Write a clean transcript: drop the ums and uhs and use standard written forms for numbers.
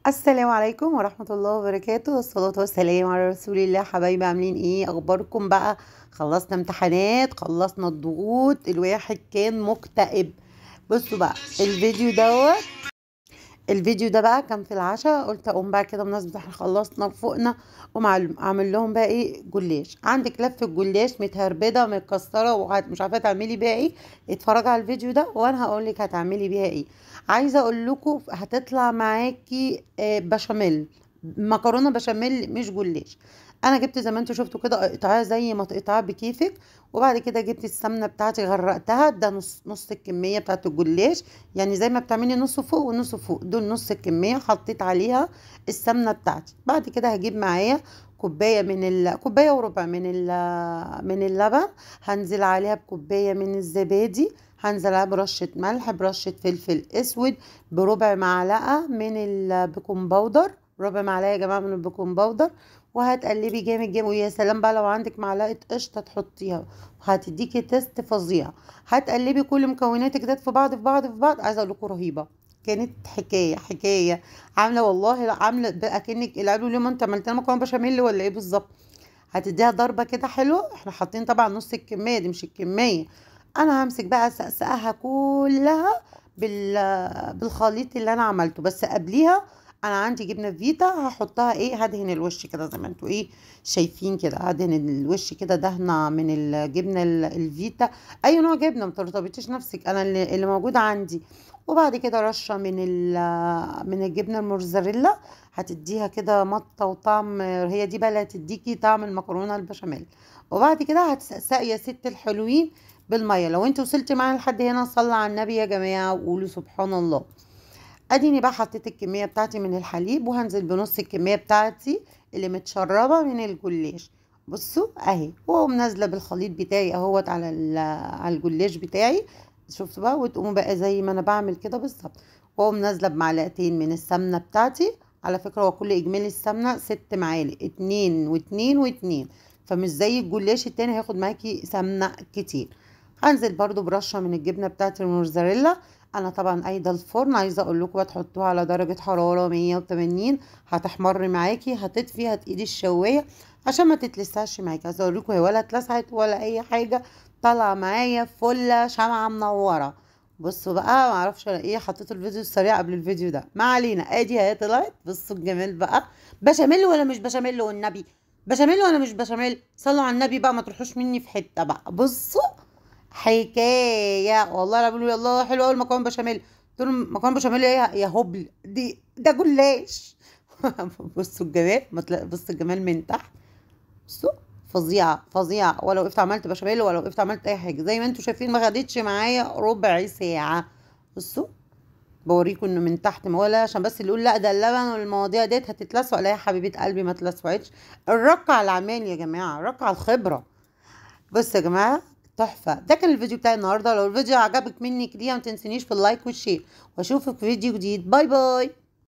السلام عليكم ورحمة الله وبركاته، والصلاة والسلام على رسول الله. حبايبي عاملين ايه؟ اخباركم بقى؟ خلصنا امتحانات، خلصنا الضغوط، الواحد كان مكتئب. بصوا بقى الفيديو دوت، الفيديو ده بقى كان في العشاء، قلت اقوم بقى كده بمناسبة احنا خلصنا وفوقنا، اقوم اعمل لهم بقى ايه؟ جلاش. عندك لفة جلاش متهربده متكسره ومش عارفه تعملي بيها ايه؟ اتفرجي على الفيديو ده وانا هقول لك هتعملي بيها ايه. عايزه اقول لكم هتطلع معاكي بشاميل، مكرونه بشاميل مش جلاش. انا جبت زي ما انتوا شفتوا كده، اقطعيها زي ما تقطعيها بكيفك. وبعد كده جبت السمنة بتاعتي غرقتها، ده نص الكمية بتاعت الجلاش، يعني زي ما بتعملي نص فوق ونص فوق، دول نص الكمية حطيت عليها السمنة بتاعتي. بعد كده هجيب معايا كوباية من كوباية وربع من اللبن، هنزل عليها بكوبايه من الزبادي، هنزل عليها برشه ملح، برشه فلفل اسود، بربع معلقه من ال baking powder، ربع معلقه يا جماعة من ال baking powder، وهتقلبي جامد جامد. ويا سلام بقى لو عندك معلقه قشطه تحطيها، هتديكي taste فظيع. هتقلبي كل مكوناتك ده في بعض في بعض في بعض. عايزه اقول لكم رهيبة، كانت حكاية حكاية عامله، والله عامله اكنك اللي قالوا لي ما انت عملت لنا مكرونه بشاميل ولا ايه بالظبط. هتديها ضربه كده حلوة. احنا حاطين طبعا نص الكمية دي مش الكمية. انا همسك بقى اسقسقها كلها بالخليط اللي انا عملته، بس قبليها انا عندي جبنه فيتا هحطها ايه، هدهن الوش كده زي ما انتوا ايه شايفين كده، هدهن الوش كده دهنه من الجبنة الفيتا، اي نوع جبنه ما ترتبطيش نفسك، انا اللي موجود عندي. وبعد كده رشه من الجبنة الموزاريلا، هتديها كده مطه وطعم، هي دي بقى اللي هتديكي طعم المكرونه البشاميل. وبعد كده هتسقسقي يا ست الحلوين بالمية. لو انت وصلتي معايا لحد هنا صلوا على النبي يا جماعة وقولوا سبحان الله. اديني بقى حطيت الكمية بتاعتي من الحليب، وهنزل بنص الكمية بتاعتي اللي متشربه من الجلاش. بصوا اهي، واقوم نازله بالخليط بتاعي اهوت على الجلاش بتاعي، شفتوا بقى؟ وتقوموا بقى زي ما انا بعمل كده بالظبط، واقوم نازله بمعلقتين من السمنة بتاعتي. على فكرة هو كل اجمالي السمنة 6 معالق، 2 و2 و2، فمش زي الجلاش التاني هياخد معاكي سمنه كتير. هنزل برده برشه من الجبنة بتاعتي الموزاريلا. انا طبعا قايدة الفرن، عايزه اقول لكم هتحطوها على درجه حرارة 180، هتحمر معاكي، هتطفي، هتقيدي الشوايه عشان ما تتلسعش معاكي. عايزه اقول لكم هي ولا اتلسعت ولا اي حاجة، طالعه معايا فله شمعة منورة. بصوا بقى ما اعرفش انا ايه، حطيت الفيديو السريع قبل الفيديو ده، ما علينا. ادي اهي طلعت، بصوا الجمال بقى، بشاميل ولا مش بشاميل؟ والنبي بشاميل ولا مش بشاميل؟ صلوا على النبي بقى، ما تروحوش مني في حتة بقى. بصوا حكاية والله، انا بقول يلا حلو قوي المكرونه بشاميل، قلت لهم مكرونه بشاميل ايه يا هبل، دي ده جلاش. بصوا الجمال، بصوا الجمال من تحت، بصوا فظيعة فظيعة. ولا وقفت عملت بشاميل ولا وقفت عملت اي حاجة، زي ما انتم شايفين ما خدتش معايا ربع ساعة. بصوا بوريكم انه من تحت، ما ولا عشان بس اللي يقول لا ده اللبن والمواضيع ديت هتتلسع، لا يا حبيبه قلبي ما اتلسعتش. الرقة على العمال يا جماعة، الرقة على الخبرة. بصوا يا جماعة تحفة. ده كان الفيديو بتاعي النهارده. لو الفيديو عجبك مني كده ما تنسينيش في ال like وال share، واشوفك في فيديو جديد. bye bye.